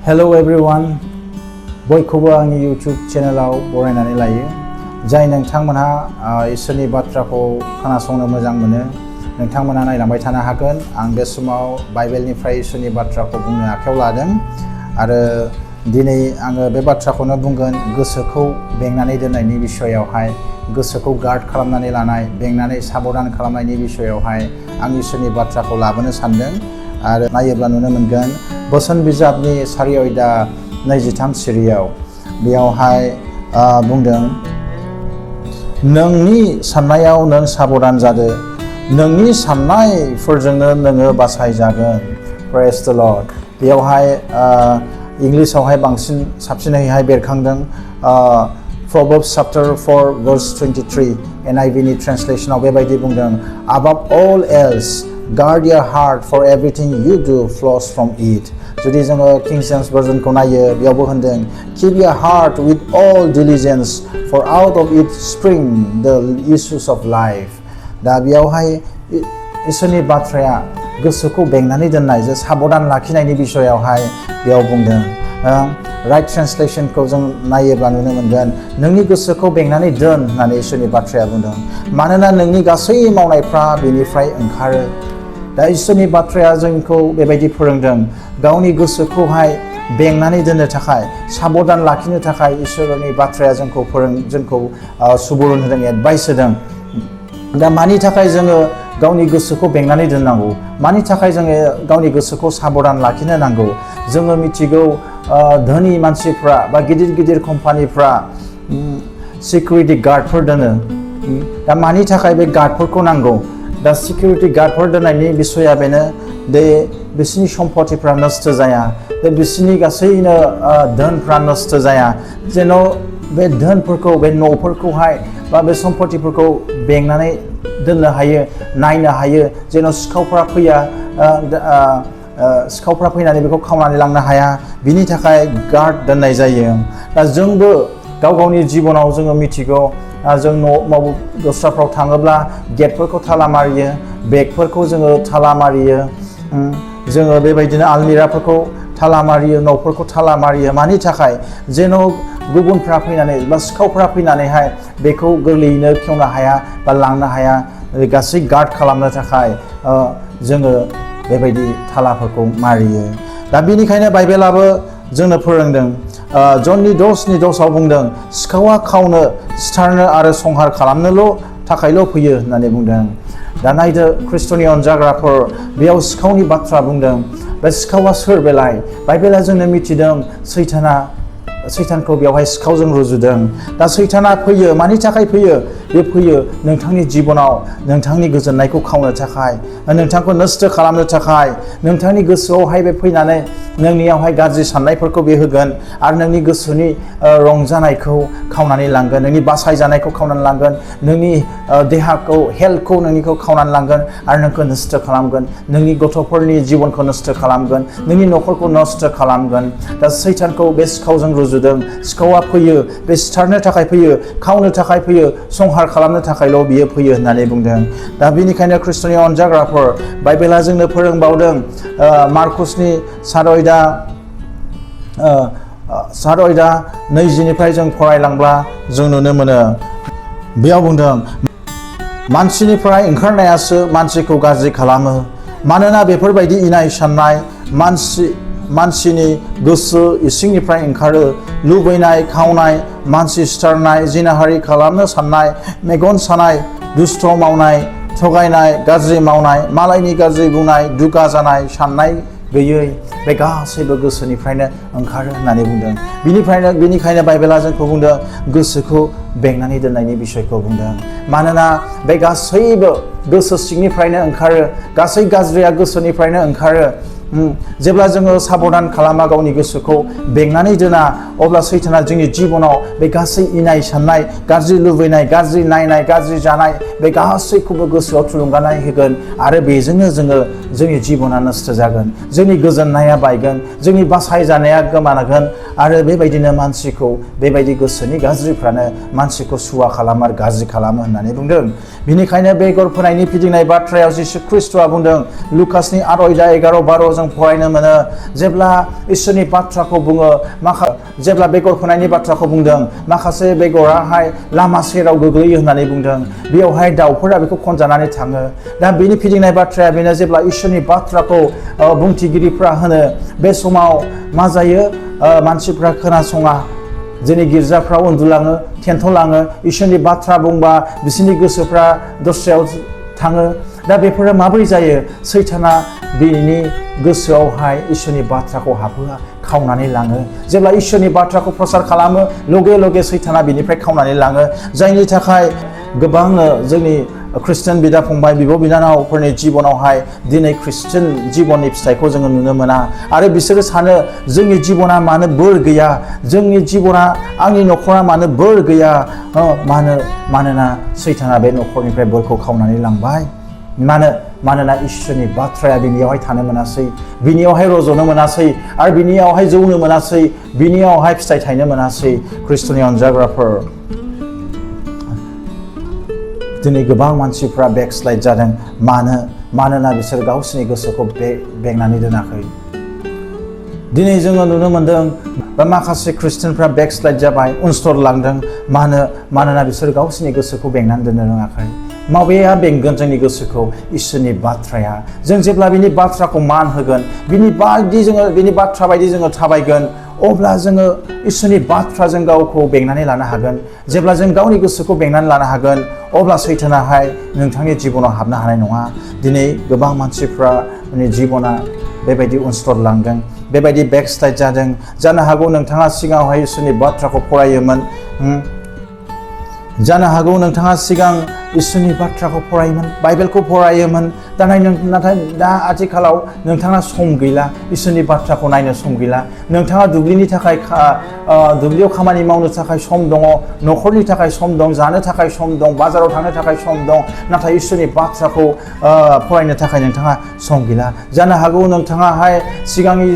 Hello everyone, बयखौबो आंनि YouTube चेनेलाव बरायनानै लायो। जाय नोंथांमोनहा इसोरनि बाथ्राखौ खोनासंनो मोजां मोनो, नोंथांमोनहा नायलांबाय थानो हागोन। आं बे समाव बाइबेलनिफ्राय इसोरनि बाथ्राखौ बुंनो आखायाव लादों आरो दिनै आङो बे बाथ्राखौनो बुंगोन, गोसोखौ बेंनानै दोननायनि बिषयावहाय, गोसोखौ गार्ड खालामनानै लानाय, बेंनानै साबधान खालामनायनि बिषयावहाय आं इसोरनि बाथ्राखौ लाबोनो सानदों। आरो नायोब्ला नुनो मोनगोन बोसोन बिजाबनि 4 अध्याय 23 सिरियाव बेयावहाय बुंदों, नोंनि साननायाव नों साबधान जादो, नोंनि साननायफोरजोंनो नोङो बासायजागोन। प्रेज द लर्ड। बेयावहाय इंलिसावहाय बांसिन साबसिनैहाय बेरखांदों, Proverbs chapter 4 verse 23 NIV नि ट्रेन्सलेशनाव बेबायदि बुंदों, above all else guard your heart for everything you do flows from it। जुदि जोङो King James versionखौ नायो, बेयावबो होनदों, keep your heart with all diligence for out of it spring the issues of life। दा बेयावहाय इसोरनि बाथ्राया गोसोखौ बेंनानै दोननाय, जे साबधान लाखिनायनि बिषयावहाय बेयाव बुंदों। राइट ट्रेन्सलेशनखौ जों नायोब्ला नुनो मोनगोन, नोंनि गोसोखौ बेंनानै दोन होननानै इसोरनि बाथ्राया बुंदों, मानोना नोंनि गासै मावनायफ्रा बेनिफ्राय ओंखारो। दा इसोरनि बाथ्राया जोंखौ बेबायदि फोरोंदों, गावनि गोसोखौहाय बेंनानै दोननो थाखाय, साबधान लाखिनो थाखाय इसोरनि बाथ्राया जोंखौ सुबुरुन होदों, एडभाइस होदों। दा मानि थाखाय जोङो गावनि गोसोखौ बेंनानै दोननांगौ, मानि थाखाय जोङो गावनि गोसोखौ साबधान लाखिनो नांगौ? जोङो मिथिगौ, धोनि मानसिफ्रा बा गिदिर गिदिर कम्पानिफ्रा सिकिउरिटि गार्डफोर दोनो। दा मानि थाखाय बे गार्डफोरखौ नांगौ? दा सिकिउरिटि गार्डफोर दोननायनि बिसया बेनो दे बिसोरनि सम्पतिफ्रा नष्ट जाया, दे बिसोरनि गासैनो धोनफ्रा नष्ट जाया, जेन' बे धोनफोरखौ, बे न'फोरखौहाय बा बे सम्पतिफोरखौ बेंनानै दोननो हायो, नायनो हायो, जेन' सिखावफ्रा फैनानै बेखौ खावनानै लांनो हाया, बिनि थाखाय गार्ड दोननाय जायो। दा जोंबो गावनि जिबनाव जोङो मिथिगौ, जों न' दस्राफ्राव थाङोब्ला गेटफोरखौ ताला मारियो, बेगफोरखौ जोङो ताला मारियो, जोङो बेबायदिनो आलमिराफोरखौ ताला मारियो, न'फोरखौ ताला मारियो। मानि थाखाय? जेन' गुबुनफ्रा फैनानै बा सिखावफ्रा फैनानैहाय बेखौ गोरलैयैनो खेवनो हाया बा लांनो हाया, गासै गार्ड खालामनो थाखाय जोङो बेबायदि तालाफोरखौ मारियो। दा बेनिखायनो बाइबेलाबो जोंनो फोरोंदों, जननि 10:10 बुंदों, सिखावा खावनो, सिथारनो आरो संहार खालामनोल' थाखायल' फैयो होननानै बुंदों। दा नायदो खृष्टनि अनजाग्राफोर, बेयाव सिखावनि बाथ्रा बुंदों। बे सिखावा सोर बेलाय? बाइबेला जोंनो मिथिदों, सैतानखौ बेवहाय सिखावजों रुजुदों। दा सैताना फैयो, मानि थाखाय फैयो? बे फैयो नोंथांनि जिबनाव नोंथांनि गोजोननायखौ खावनो थाखाय, नोंथांखौ नष्ट खालामनो थाखाय। नोंथांनि गोसोआवहाय बे फैनानै नोंनियावहाय गाज्रि साननायफोरखौ बे होगोन आरो नोंनि गोसोनि रंजानायखौ खावनानै लांगोन, नोंनि बासायजानायखौ खावनानै लांगोन, नोंनि देहाखौ, हेल्थखौ नोंनिखौ खावनानै लांगोन आरो नोंखौ नष्ट खालामगोन, नोंनि गथ'फोरनि जिबनखौ नष्ट खालामगोन, नोंनि न'खरखौ नष्ट खालामगोन। दा सैतानखौ बे सिखावजों रुजुदों। सिखावा फैयो, बे सिथारनो थाखाय फैयो, खावनो थाखाय फैयो, संहार खालामनो थाखायल' बियो फैयो होननानै बुंदों। दा बेनिखायनो खृष्टनि अनजाग्राफोर, बाइबेला जोंनो फोरोंबावदों, मार्कुसनि 4 अध्याय 20 जों फरायलांब्ला जों नुनो मोनो, बेयाव बुंदों, मानसिनिफ्राय ओंखारनायासो मानसिखौ गाज्रि खालामो, मानोना बेफोरबायदि इनाय साननाय मानसिनि गोसो इसिंनिफ्राय ओंखारो, लुबैनाय, खावनाय, मानसि सिथारनाय, जिनाहारि खालामनो साननाय, मेगन सानाय, दुस्थ मावनाय, थगायनाय, गाज्रि मावनाय, मालायनि गाज्रि बुंनाय, दुगा जानाय, साननाय गैयै, बे गासैबो गोसोनिफ्रायनो ओंखारो होननानै बुंदों। बिनिखायनो बाइबेला जोंखौ बुंदों, गोसोखौ बेंनानै दोननायनि बिषयखौ बुंदों। मानोना बे गासैबो गोसो सिंनिफ्रायनो ओंखारो, गासै गाज्रिया गोसोनिफ्रायनो ओंखारो। जेब्ला जोङो साबधान खालामा, गावनि गोसोखौ बेंनानै दोना, अब्ला सैताना जोंनि जिबनाव बे गासै इनाय साननाय, गाज्रि लुबैनाय, गाज्रि नायनाय, गाज्रि जानाय, बे गासैखौबो गोसोआव थुलुंगानाय होगोन आरो बेजोंनो जोंनि जिबना नष्ट जागोन, जोंनि गोजोननाया बायगोन, जोंनि बासायजानाया गोमागोन आरो बेबायदिनो मानसिखौ, बेबायदि गोसोनि गाज्रिफ्रानो मानसिखौ सुवा खालामो आरो गाज्रि खालामो होननानै बुंदों। बेनिखायनो बेगर फोनायनि फिदिंनाय बाथ्रायाव जिसु ख्रिस्ट'आ बुंदों, लुकासनि 8 अध्याय 11-12 जों फरायनो मोनो जेब्ला इसोरनि बाथ्राखौ बुङो जेब्ला बेगर फोनायनि बाथ्राखौ बुंदों माखासे बेगराहाय लामा सेराव गोग्लैयो होननानै बुंदों बेयावहाय दाउफोरा बेखौ खनजानानै थाङो दा बेनि फिदिंनाय बाथ्राया बेनो जेब्ला इसोरनि बाथ्राखौ बुंथिगिरिफ्रा होनो बे समाव मा जायो मानसिफ्रा खोनासङा जोंनि गिर्जाफ्राव उन्दुलाङो थेन्थ'लाङो इसोरनि बाथ्रा बुंबा बिसोरनि गोसोफ्रा दस्रायाव थाङो दा बेफोरो माबोरै जायो सैताना बिनि गोसोआवहाय इसोरनि बाथ्राखौ हाबहोआ खावनानै लाङो जेब्ला इसोरनि बाथ्राखौ प्रसार खालामो लगे लगे सैताना बिनिफ्राय खावनानै लाङो जायनि थाखाय गोबां जोंनि ख्रिस्टियान बिदा फंबाय बिब' बिनानावफोरनि जिबनावहाय दिनै ख्रिस्टियान जिबननि फिथाइखौ जोङो नुनो मोना आरो बिसोरो सानो जोंनि जिबना मानो बोर गैया जोंनि जिबना आंनि न'खरा मानो बोर गैया मानोना सैताना बे न'खरनिफ्राय बोरखौ खावनानै लांबाय मानोना इसोरनि बाथ्राया बिनियावहाय थानो मोनासै बिनियावहाय रज'नो मोनासै आरो बिनियावहाय जौनो मोनासै बिनियावहाय फिथाइ थायनो मोनासै ख्रिस्ट'नि अनजाग्राफोर दिनै गोबां मानसिफ्रा बेकस्लाइड जादों मानोना बिसोर गावसोरनि गोसोखौ बेंनानै दोनाखै दिनै जोङो नुनो मोनदों बा माखासे ख्रिस्टियानफ्रा बेकस्लाइड जाबाय उनस्लदलांदों मानोना बिसोर गावसोरनि गोसोखौ बेंनानै दोननो रोङाखै माबेया बेंगोन जोंनि गोसोखौ इसोरनि बाथ्राया जों जेब्ला बिनि बाथ्राखौ मान होगोन बिनि बाथ्रा बायदि जोङो थाबायगोन अब्ला जोङो इसोरनि बाथ्राजों गावखौ बेंनानै लानो हागोन जेब्ला जों गावनि गोसोखौ बेंनानै लानो हागोन अब्ला सैतानाहाय नोंथांनि जिबनाव हाबनो हानाय नङा दिनै गोबां मानसिफ्रा जिबना बेबायदि उनस्लदलांदों बेबायदि बेकस्लाइड जादों जानो हागौ नोंथाङा सिगाङावहाय इसोरनि बाथ्राखौ फरायोमोन जानो हागौ नोंथाङा सिगां इसोरनि बाथ्राखौ फरायोमोन बाइबेलखौ फरायोमोन नाथाय दा आथिखालाव नोंथाङा सम गैला इसोरनि बाथ्राखौ नायनो सम गैला नोंथाङा दुब्लियाव खामानि मावनो थाखाय सम दङ न'खरनि थाखाय सम दं जानो थाखाय सम दं बाजाराव थांनो थाखाय सम दं नाथाय इसोरनि बाथ्राखौ फरायनो थाखाय नोंथाङा सम गैला जानो हागौ नोंथाङाहाय सिगांनि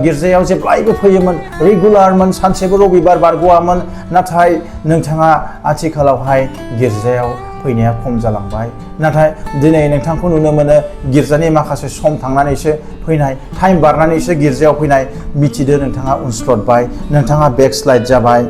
गिर्जायाव जेब्लायबो फैयोमोन रेगुलारमोन सानसेबो रबिबार बारग'आमोन नाथाय नोंथाङा आथिखालावहाय गिर्जायाव फैनाया खम जालांबाय नाथाय दिनै नोंथांखौ नुनो मोनो गिर्जानि माखासे सम थांनानैसो फैनाय टाइम बारनानैसो गिर्जायाव फैनाय मिथिदो नोंथाङा उनस्लदबाय नोंथाङा बेकस्लाइड जाबाय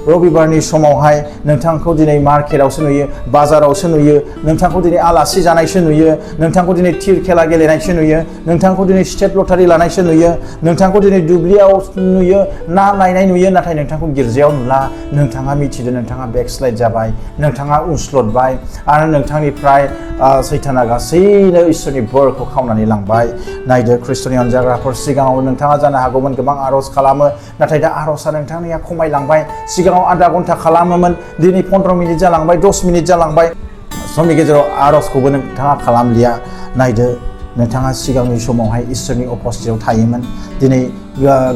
रबिबारनि समावहाय नोंथांखौ दिनै मार्केटआवसो नुयो बाजारावसो नुयो नोंथांखौ दिनै आलासि जानायसो नुयो नोंथांखौ दिनै थिर खेला गेलेनायसो नुयो नोंथांखौ दिनै स्टेट लटारि लानायसो नुयो नोंथांखौ दिनै दुब्लियाव नुयो ना लायनाय नुयो नाथाय नोंथांखौ गिर्जायाव नुला नोंथाङा मिथिदो नोंथाङा बेकस्लाइड जाबाय नोंथाङा उनस्लदबाय आरो नोंथांनिफ्राय सैताना गासैनो इसोरनि बोरखौ खावनानै लांबाय नायदो ख्रिस्ट'नि अनजाग्राफोर सिगाङाव नोंथाङा जानो हागौमोन गोबां आर'ज खालामो नाथाय दा आर'जआ नोंथांनिया खमायलांबाय सिगाङाव आधा घन्टा खालामोमोन दिनै 15 मिनिट जालांबाय 10 मिनिट जालांबाय समनि गेजेराव आर'जखौबो नोंथाङा खालामलिया नायदो नोंथाङा सिगांनि समावहाय इसोरनि उपस्थितियाव थायोमोन दिनै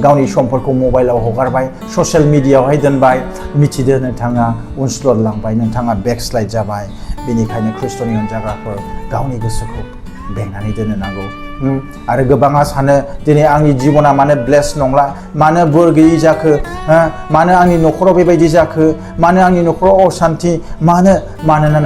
गावनि समफोरखौ मबाइलाव हगारबाय ससियेल मिडियायावहाय दोनबाय मिथिदो नोंथाङा उनस्लदलांबाय नोंथाङा बेकस्लाइड जाबाय बेनिखायनो ख्रिस्ट'नि अनजाग्राफोर गावनि गोसोखौ बेंनानै दोननो नांगौ आरो गोबाङा सानो दिनै आंनि जिबना मानो ब्लेस नंला मानो बोर गैयै जाखो मानो आंनि न'खराव बेबायदि जाखो मानो आंनि न'खराव अशान्ति मानोना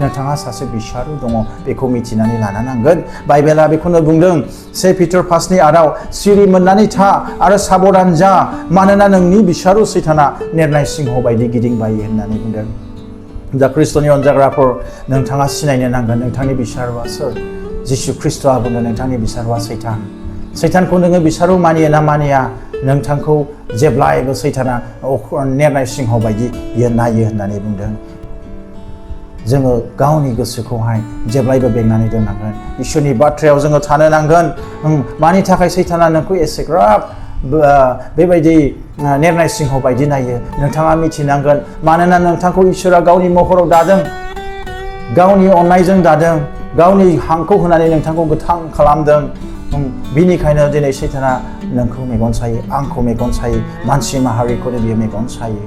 नोंथाङा सासे बिसारु दङ बेखौ मिथिनानै लानो नांगोन बाइबेला बेखौनो बुंदों 1 पिटार 5नि आदाव सिरि मोननानै था आरो साबधान जा मानोना नोंनि बिसारु सैताना नेरनाय सिंह बायदि गिदिंबायो होननानै बुंदों दा ख्रिस्ट'नि अनजाग्राफोर नोंथाङा सिनायनो नांगोन नोंथांनि बिसारुआ सोर जिसु ख्रिस्ट'आ बुंदों नोंथांनि बिसारुआ सैतानखौ नोङो बिसारु मानियो ना मानिया नोंथांखौ जेब्लायबो सैताना नेरनाय सिंह बायदि बियो नायो होननानै बुंदों जोङो गावनि गोसोखौहाय जेब्लायबो बेंनानै दोननांगोन इसोरनि बाथ्रायाव जोङो थानो नांगोन मानि थाखाय सैताना नोंखौ एसेग्राब बेबायदि नेरनाय सिंह बायदि नायो नोंथाङा मिथिनांगोन मानोना नोंथांखौ इसोरा गावनि महराव दादों गावनि अननायजों दादों गावनि हांखौ होनानै नोंथांखौ गोथां खालामदों बिनिखायनो दिनै सैताना नोंखौ मेगन सायो आंखौ मेगन सायो मानसि माहारिखौनो बियो मेगन सायो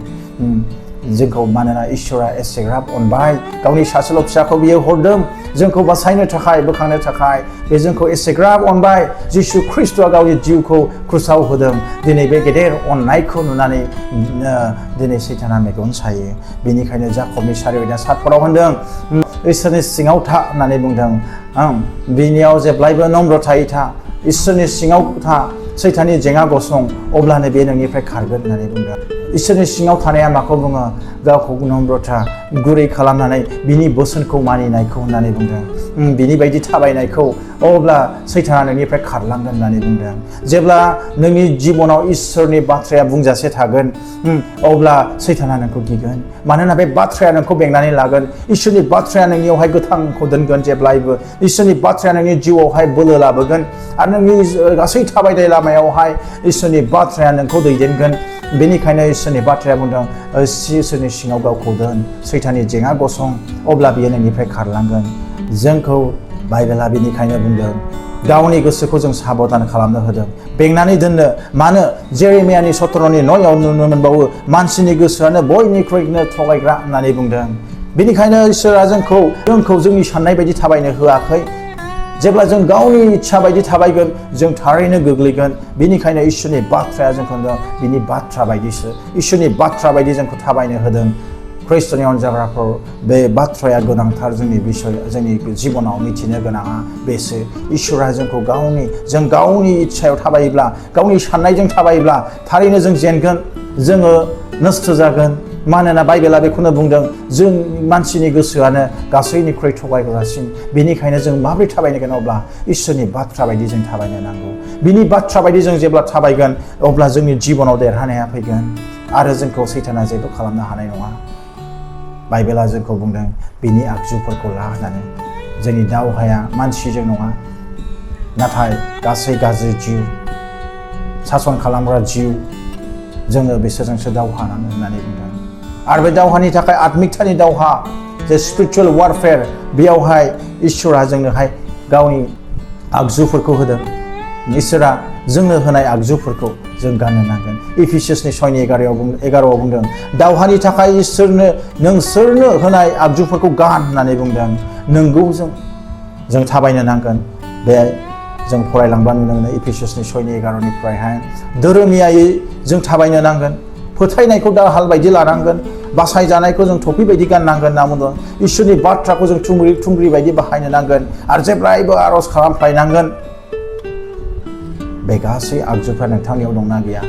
जोंखौ मानोना इसोरा एसेग्राब अनबाय गावनि सासेल' फिसाखौ बियो हरदों जोंखौ बासायनो थाखाय बोखांनो थाखाय बे जोंखौ एसेग्राब अनबाय जिसु ख्रिस्ट'आ गावनि जिउखौ क्रुसाव होदों दिनै बे गेदेर अननायखौ नुनानै दिनै सैताना मेगन सायो बेनिखायनो जाकबनि 4:7 होनदों इसोरनि सिङाव था होननानै बुंदों बिनियाव जेब्लायबो नम्रथायै था इसोरनि सिङाव था सैताननि जेंना गसं अब्लानो बे नोंनिफ्राय खारगोन होननानै बुंदों इसोरनि सिङाव थानाया माखौ बुङो गावखौ नम्रता गुरै खालामनानै बिनि बोसोनखौ मानिनायखौ होननानै बुंदों बिनि बायदि थाबायनायखौ अब्ला सैताना नोंनिफ्राय खारलांगोन होननानै बुंदों जेब्ला नोंनि जिबनाव इसोरनि बाथ्राया बुंजासे थागोन अब्ला सैताना नोंखौ गिगोन मानोना बे बाथ्राया नोंखौ बेंनानै लागोन इसोरनि बाथ्राया नोंनियावहाय गोथांखौ दोनगोन जेब्लायबो इसोरनि बाथ्राया नोंनि जिउआवहाय बोलो लाबोगोन आरो नोंनि गासै थाबायनाय लामायावहाय इसोरनि बाथ्राया नोंखौ दैदेनगोन बेनिखायनो इसोरनि बाथ्राया बुंदों इसोरनि सिङाव गावखौ दोन सैताननि जेंना गसं अब्ला बियो नोंनिफ्राय खारलांगोन जोंखौ बाइबेला बेनिखायनो बुंदों गावनि गोसोखौ जों साबधान खालामनो होदों बेंनानै दोननो मानो जेरेमियानि 17नि 9आव नुनो मोनबावो मानसिनि गोसोआनो बयनिख्रुइनो थगायग्रा होननानै बुंदों बेनिखायनो इसोरा जोंखौ जोंनि साननाय बायदि थाबायनो होआखै जेब्ला जों गावनि इच्छा बायदि थाबायगोन जों थारैनो गोग्लैगोन बेनिखायनो इसोरनि बाथ्राया जोंखौ बिनि बाथ्रा बायदिसो इसोरनि बाथ्रा बायदि जोंखौ थाबायनो होदों ख्रिस्ट'नि अनजाग्राफोर बे बाथ्राया गोनांथार जोंनि बिषय जोंनि जिबनाव मिथिनो गोनाङा बेसो इसोरा जोंखौ जों गावनि इच्छायाव थाबायोब्ला गावनि साननायजों थाबायोब्ला थारैनो जों जेनगोन जोङो नस्थ' जागोन मानोना बाइबेला बेखौनो बुंदों जों मानसिनि गोसोआनो गासैनिख्रुइ थगायग्रासिन बेनिखायनो जों माबोरै थाबायगोन अब्ला इसोरनि बाथ्रा बायदि जों थाबायनो नांगौ बिनि बाथ्रा बायदि जों जेब्ला थाबायगोन अब्ला जोंनि जिबनाव देरहानाया फैगोन आरो जोंखौ सैताना जेबो खालामनो हानाय नङा बाइबेला जोंखौ बुंदों बिनि आगजुफोरखौ ला होननानै जोंनि दावहाया मानसिजों नङा नाथाय गासै गाज्रि जिउ सासन खालामग्रा जिउ जोङो बिसोरजोंसो दावहा नाङो होननानै बुंदों आरो बे दावहानि थाखाय आत्मिकतानि दावहा जे स्पिरिचुवेल वारफेयार बेयावहाय इसोरा जोंनोहाय गावनि आगजुफोरखौ होदों इसोरा जोंनो होनाय आगजुफोरखौ जों गाननो नांगोन इफिसियासनि 6:11आव बुंदों दावहानि थाखाय इसोरनो नोंसोरनो होनाय आगजुफोरखौ गान होननानै बुंदों नंगौ जों थाबायनो नांगोन बे जों फरायलांबा नुनो मोनो इफिसियासनि 6:11निफ्रायहाय धोरोमियायै जों थाबायनो नांगोन फोथायनायखौ दाहाल बायदि लानांगोन बासायजानायखौ जों थफि बायदि गाननांगोन होनना बुंदों इसोरनि बाथ्राखौ जों थुंग्रि बायदि बाहायनो नांगोन आरो जेब्लायबो आर'ज खालामफ्लायनांगोन बे गासै आगजुफ्रा नोंथांनियाव दंना गैया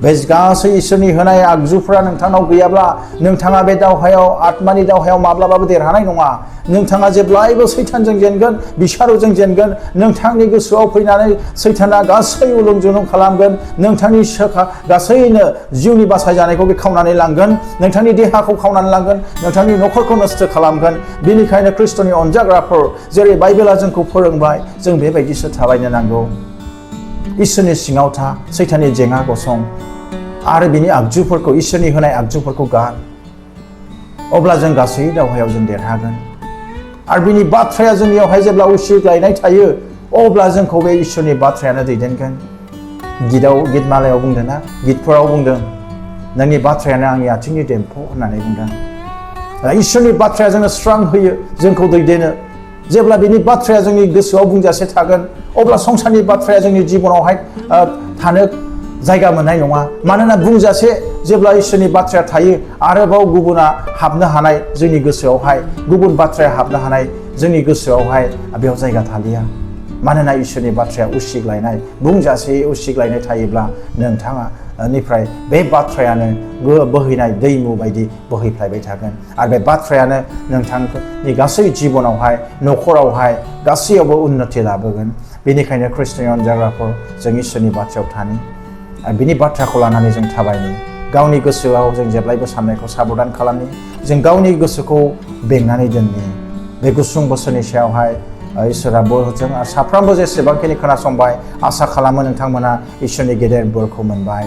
बे गासै इसोरनि होनाय आगजुफ्रा नोंथांनाव गैयाब्ला नोंथाङा बे दावहायाव आत्मानि दावहायाव माब्लाबाबो देरहानाय नङा नोंथाङा जेब्लायबो सैतानजों जेनगोन बिसारुजों जेनगोन नोंथांनि गोसोआव फैनानै सैताना गासै उलुं जुलुं खालामगोन नोंथांनि गासैनो जिउनि बासायजानायखौ बे खावनानै लांगोन नोंथांनि देहाखौ खावनानै लांगोन नोंथांनि न'खरखौ नस्थ' खालामगोन बेनिखायनो ख्रिस्ट'नि अनजाग्राफोर जेरै बाइबेला जोंखौ फोरोंबाय जों बेबायदिसो थाबायनो नांगौ इसोरनि सिङाव था सैताननि जेंना गसं आरो बिनि आगजुफोरखौ इसोरनि होनाय आगजुफोरखौ गान अब्ला जों गासै दावहायाव जों देरहागोन आरो बिनि बाथ्राया जोंनियावहाय जेब्ला उसिग्लायनाय थायो अब्ला जोंखौ बे इसोरनि बाथ्रायानो दैदेनगोन गितमालायाव बुंदों ना गितफोराव बुंदों नोंनि बाथ्रायानो आंनि आथिंनि देम्फो होननानै बुंदों इसोरनि बाथ्राया जोंनो स्रां होयो जोंखौ दैदेनो जेब्ला बिनि बाथ्राया जोंनि गोसोआव बुंजासे थागोन अब्ला संसारनि बाथ्राया जोंनि जिबनावहाय थानो जायगा मोननाय नङा मानोना बुंजासे जेब्ला इसोरनि बाथ्राया थायो आरोबाव गुबुना हाबनो हानाय जोंनि गोसोआवहाय गुबुन बाथ्राया हाबनो हानाय जोंनि गोसोआवहाय बेयाव जायगा थालिया मानोना इसोरनि बाथ्राया उसिग्लायनाय बुंजासे उसिग्लायनाय थायोब्ला नोंथाङा निफ्राय बे बाथ्रायानो बोहैनाय दैमु बायदि बोहैफ्लायबाय थागोन आरो बे बाथ्रायानो नोंथांनि गासै जिबनावहाय न'खरावहाय गासैयावबो उन्नति लाबोगोन बेनिखायनो ख्रिस्ट'नि अनजाग्राफोर जों इसोरनि बाथ्रायाव थानि आरो बिनि बाथ्राखौ लानानै जों थाबायनि गावनि गोसोआव जों जेब्लायबो साननायखौ साबधान खालामनि जों गावनि गोसोखौ बेंनानै दोननि बे गुसुं बोसोरनि सायावहाय इसोरा बोरजों आरो साफ्रोमबो जेसेबांखिनि खोनासंबाय आसा खालामो नोंथांमोना इसोरनि गेदेर बोरखौ मोनबाय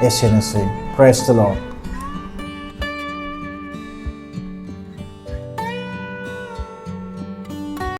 एसेनोसै प्रेज द लर्ड